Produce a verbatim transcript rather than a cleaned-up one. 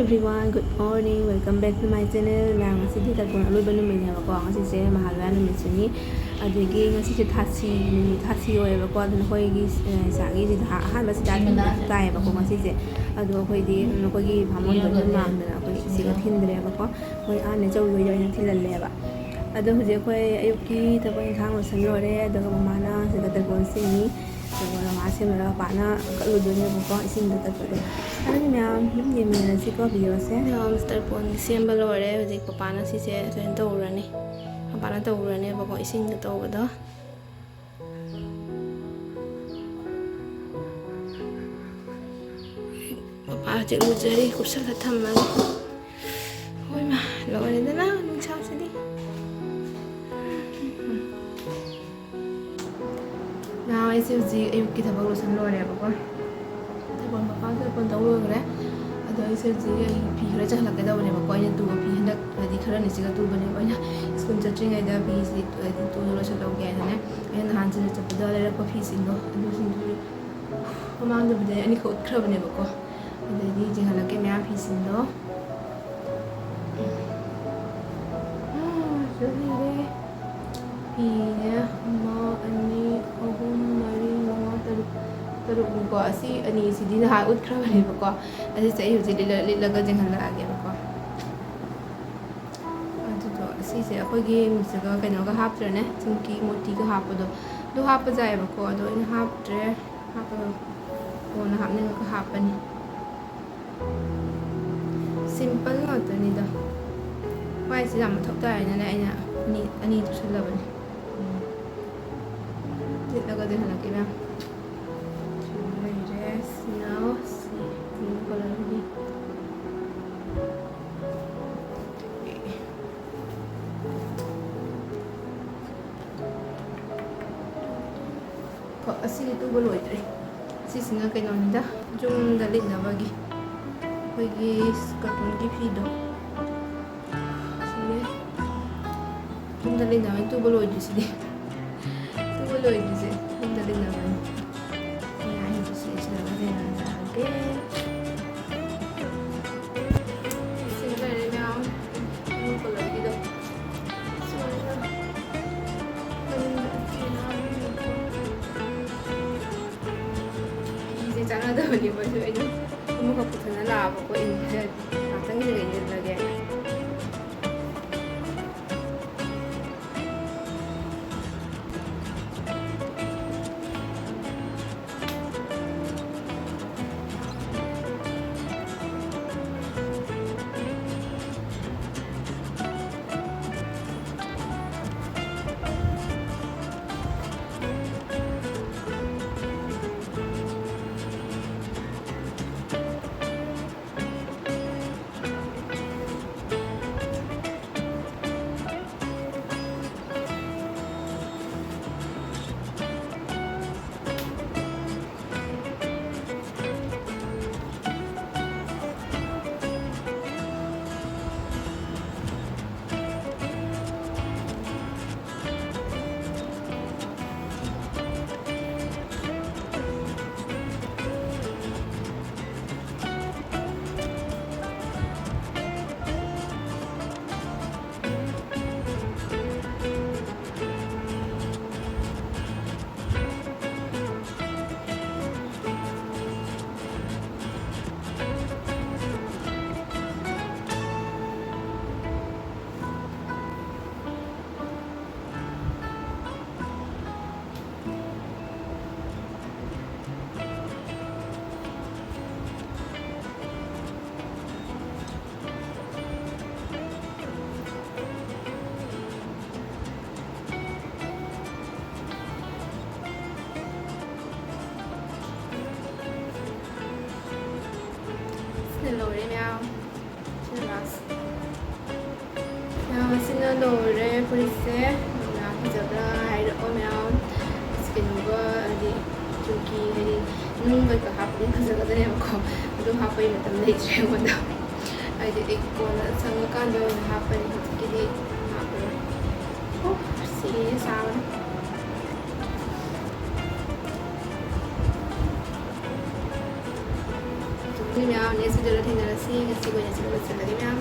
Everyone, good morning, welcome back to my channel. ꯃꯌꯥꯝ, ꯉꯁꯤꯗꯤ ꯇꯔꯄꯣꯟ ꯑꯔꯣꯏꯕ ꯅꯨꯃꯤꯠꯅꯦꯕꯀꯣ꯫ ꯉꯁꯤꯁꯦ ꯃꯍꯥꯕꯤꯔꯥ ꯅꯨꯃꯤꯠꯁꯨꯅꯤ, ꯑꯗꯒꯤ ꯉꯁꯤꯁꯦ ꯊꯥꯁꯤ ꯅꯨꯃꯤꯠ, ꯊꯥꯁꯤ ꯑꯣꯏꯌꯦꯕꯀꯣ꯫ ꯑꯗꯨꯅ ꯑꯩꯈꯣꯏꯒꯤ, ꯑ, ꯏꯁꯥꯒꯤ ꯁꯤꯗ ꯑꯍꯥꯟꯕ ꯁꯤꯗ ꯊꯤꯟꯕꯁꯨ ꯇꯥꯏꯌꯦꯕꯀꯣ ꯉꯁꯤꯁꯦ꯫ ꯑꯗꯣ ꯑꯩꯈꯣꯏꯗꯤ ꯑꯩꯈꯣꯏꯒꯤ ꯚꯥꯃꯣꯟꯗꯨꯅ ꯃꯥꯡꯗꯅ ꯑꯩꯈꯣꯏ ꯏꯆꯦꯒ ꯊꯤꯟꯗ꯭ꯔꯦꯕꯀꯣ꯫ ꯑꯩꯈꯣꯏ ꯑꯥ ꯅꯦꯆꯧꯕꯤ ꯍꯣꯏꯗ ꯑꯣꯏꯅ ꯊꯤꯜꯍꯜꯂꯦꯕ꯫ ꯑꯗꯣ ꯍꯧꯖꯤꯛ ꯑꯩꯈꯣꯏ ꯑꯌꯨꯛꯀꯤ ꯊꯕꯛ ꯏꯪꯈꯥꯡ ꯂꯣꯏꯁꯤꯟ ꯂꯣꯏꯔꯦ, ꯑꯗꯨꯒ ꯃꯃꯥꯅ ꯁꯤꯗ ꯇꯔꯄꯣꯟ ꯁꯤꯡꯉꯤ꯫ ꯑꯗꯨꯒ ꯃꯃꯥ ꯁꯦꯝꯃꯒ ꯄꯥꯄꯥꯅ ꯀꯠꯂꯨꯗꯣꯏꯅꯦꯕꯀꯣ, ꯏꯁꯤꯡꯗ ꯀꯠꯄꯗꯣ꯫ ꯑꯗꯨꯗꯤ ꯃꯌꯥꯝ ꯑꯗꯨꯝ ꯌꯦꯡꯃꯤꯟꯅꯔꯁꯤꯀꯣ videoꯁꯦ꯫ ꯃꯌꯥꯝ ꯇꯔꯄꯣꯟ ꯁꯦꯝꯕ ꯂꯣꯏꯔꯦ꯫ ꯍꯧꯖꯤꯛ ꯄꯄꯥꯅ ꯁꯤꯁꯦ ꯀꯩꯅꯣ ꯇꯧꯔꯨꯔꯅꯤ, ꯄꯄꯥꯅ ꯇꯧꯔꯨꯔꯅꯦꯕꯀꯣ, ꯏꯁꯤꯡꯗ ꯇꯧꯕꯗꯣ꯫ ꯄꯄꯥ ꯍꯧꯖꯤꯛ ꯂꯨꯖꯔꯤ, ꯀꯨꯞꯁꯜꯂ ꯊꯝꯃꯒꯦ꯫ ꯍꯣꯏ ꯃꯥ, ꯂꯣꯏꯔꯦꯗꯅ ꯅꯨꯡꯁꯥꯁꯤꯗꯤ꯫ ꯅꯍꯥꯟ ꯑꯩꯁꯦ ꯍꯧꯖꯤꯛ ꯑꯌꯨꯛꯀꯤ ꯊꯕꯛ ꯂꯣꯏꯁꯤꯟ ꯂꯣꯏꯔꯦꯕꯀꯣ꯫ ꯊꯕꯛ ꯃꯄꯥꯟ ꯊꯣꯛꯄ ꯇꯧ ꯂꯣꯏꯈ꯭ꯔꯦ꯫ ꯑꯗꯣ ꯑꯩꯁꯦ ꯍꯧꯖꯤꯛ ꯑꯩ ꯐꯤ ꯈꯔ ꯆꯜꯂꯛꯀꯦ ꯇꯧꯕꯅꯦꯕꯀꯣ꯫ ꯑꯩꯅ ꯇꯨꯕ ꯐꯤ ꯍꯟꯗꯛ ꯍꯥꯏꯗꯤ ꯈꯔꯅꯤꯁꯤꯒ ꯇꯨꯕꯅꯦꯕ꯫ ꯑꯩꯅ ꯁ꯭ꯀꯨꯜ ꯆꯠꯇ꯭ꯔꯤꯉꯩꯗ ꯐꯤꯁꯤ ꯍꯥꯏꯗꯤ ꯇꯨ ꯂꯣꯏꯁꯤꯜꯍꯧꯒꯦ ꯍꯥꯏꯅꯅꯦ꯫ ꯑꯩꯅ ꯅꯍꯥꯟ ꯁꯤꯗ ꯆꯠꯄꯗ ꯂꯩꯔꯛꯄ ꯐꯤꯁꯤꯡꯗꯣ ꯑꯗꯨꯁꯤꯡꯗꯨ ꯃꯃꯥꯡꯗꯕꯨꯗꯤ ꯑꯩ ꯑꯅꯤꯈꯛ ꯎꯠꯈ꯭ꯔꯕꯅꯦꯕꯀꯣ꯫ ꯑꯗꯩꯗꯤ ꯌꯦꯡꯍꯜꯂꯛꯀꯦ ꯃꯌꯥꯝ ꯐꯤꯁꯤꯡꯗꯣ꯫ ꯑꯥ, ꯁꯤꯗ ꯂꯩꯔꯦ꯫ ꯐꯤꯅꯦ ꯑꯃ, ꯑꯅꯤ, ꯑꯍꯨꯝ, ꯃꯔꯤ, ꯃꯉꯥ, ꯇꯔꯨꯛ, ꯇꯔꯨꯛꯅꯤꯀꯣ꯫ ꯑꯁꯤ ꯑꯅꯤꯁꯤꯗꯤ ꯅꯍꯥꯟ ꯎꯠꯈ꯭ꯔꯕꯅꯦꯕꯀꯣ꯫ ꯑꯁꯤꯁꯦ ꯑꯩ ꯍꯧꯖꯤꯛ ꯂꯤꯠꯂ-, ꯂꯤꯠꯂꯒ ꯌꯦꯡꯍꯜꯂꯛꯑꯒꯦꯕꯀꯣ꯫ ꯑꯗꯨꯗꯣ ꯑꯁꯤꯁꯦ ꯑꯩꯈꯣꯏꯒꯤ ꯃꯤꯁꯇꯒ ꯀꯩꯅꯣꯒ ꯍꯥꯞꯇ꯭ꯔꯅꯦ, ꯖꯤꯝꯀꯤ ꯃꯣꯇꯤꯒ ꯍꯥꯞꯄꯗꯣ, ꯑꯗꯨ ꯍꯥꯞꯄ ꯌꯥꯏꯑꯕꯀꯣ꯫ ꯑꯗꯣ ꯑꯩꯅ ꯍꯥꯞꯇ꯭ꯔꯦ, ꯍꯥꯞꯄ ꯀꯣꯟꯅ ꯍꯥꯞꯅꯤꯡꯉꯒ ꯍꯥꯞꯄꯅꯤ꯫ ꯁꯤꯝꯄꯜ ꯉꯥꯛꯇꯅꯤꯗ꯫ ꯋꯥꯏꯁꯦ ꯌꯥꯝ ꯃꯊꯧ ꯇꯥꯏꯅꯅꯦ ꯑꯩꯅ ꯑꯅꯤ, ꯑꯅꯤ ꯇꯨꯁꯜꯂꯕꯅꯤ꯫ ꯎꯝ꯫ ꯂꯤꯠꯂꯒꯗꯤ ꯍꯜꯂꯛꯀꯦ ꯃꯌꯥꯝ꯫ ꯁꯤ ꯂꯩꯔꯦ꯫ ꯁꯤꯅ ꯁꯤ blue colourꯒꯤ꯫ ꯀꯣ, ꯑꯁꯤꯗꯤ ꯇꯨꯕ ꯂꯣꯏꯗ꯭ꯔꯤ꯫ ꯁꯤꯁꯤꯅ ꯀꯩꯅꯣꯅꯤꯗ, ꯌꯨꯝꯗ ꯂꯤꯠꯅꯕꯒꯤ ꯑꯩꯈꯣꯏꯒꯤ cottonꯒꯤ ꯐꯤꯗꯣ꯫ ꯁꯤꯅꯦ꯫ ꯌꯨꯝꯗ ꯂꯤꯠꯅꯕ ꯇꯨꯕ ꯂꯣꯏꯗ꯭ꯔꯤꯁꯤꯗꯤ꯫ ꯇꯨꯕ ꯂꯣꯏꯗ꯭ꯔꯤꯁꯦ ꯌꯨꯝꯗ ꯂꯤꯠꯅꯕꯅꯤ꯫ ꯌꯥꯏ, ꯑꯗꯨꯁꯨ ꯂꯤꯠꯁꯤꯜꯂꯒ ꯂꯩꯔꯝꯗꯥꯏꯒꯤ꯫ ꯆꯥꯟꯅꯗꯕꯅꯦꯕ꯫ ꯑꯗꯨ ꯑꯩꯗꯣ ꯑꯃꯈꯛ ꯄꯨꯊꯣꯛꯅ ꯂꯥꯛꯑꯕꯀꯣ, ꯏꯟꯗ꯭ꯔꯗꯤ ꯉꯥꯛꯇꯪ ꯂꯩꯔꯒ ꯏꯜꯂꯒꯦ꯫ ꯁꯤꯅ ꯂꯣꯏꯔꯦ ꯃꯌꯥꯝ꯫ ꯁꯤꯅ last꯫ ꯃꯌꯥꯝ, ꯑꯁꯤꯅ ꯂꯣꯏꯔꯦ ꯐꯨꯔꯤꯠꯁꯦ꯫ ꯃꯌꯥꯝ ꯐꯖꯕ꯭ꯔꯥ ꯍꯥꯏꯔꯛꯑꯣ ꯃꯌꯥꯝ꯫ ꯑꯁ, ꯀꯩꯅꯣꯒ ꯍꯥꯏꯗꯤ ꯆꯨꯝꯀꯤ ꯍꯥꯏꯗꯤ ꯅꯨꯡ ꯀꯩꯀꯥ ꯍꯥꯞꯄꯗꯤ ꯐꯖꯒꯗꯅꯦꯕꯀꯣ꯫ ꯑꯗꯨ ꯍꯥꯞꯄꯩ ꯃꯇꯝ ꯂꯩꯇ꯭ꯔꯦ ꯑꯩꯉꯣꯟꯗ꯫ ꯍꯥꯏꯗꯤ ꯑꯩ ꯀꯣꯟꯅ ꯁꯪꯉꯀꯥꯟꯗ ꯑꯣꯏꯅ ꯍꯥꯞꯄꯅꯤ, ꯍꯧꯖꯤꯛꯀꯤꯗꯤ ꯍꯥꯞꯄꯔꯣꯏ꯫ ꯑꯣ, ꯁꯤꯔꯦ ꯁꯥꯕꯅ꯫ ꯑꯗꯨꯗꯤ ꯃꯌꯥꯝ, next video ꯗ ꯊꯦꯡꯅꯔꯁꯤ꯫ ꯉꯁꯤꯒꯤ ꯑꯣꯏꯅ ꯁꯤꯗ ꯂꯣꯏꯁꯤꯜꯂꯒꯦ ꯃꯌꯥꯝ꯫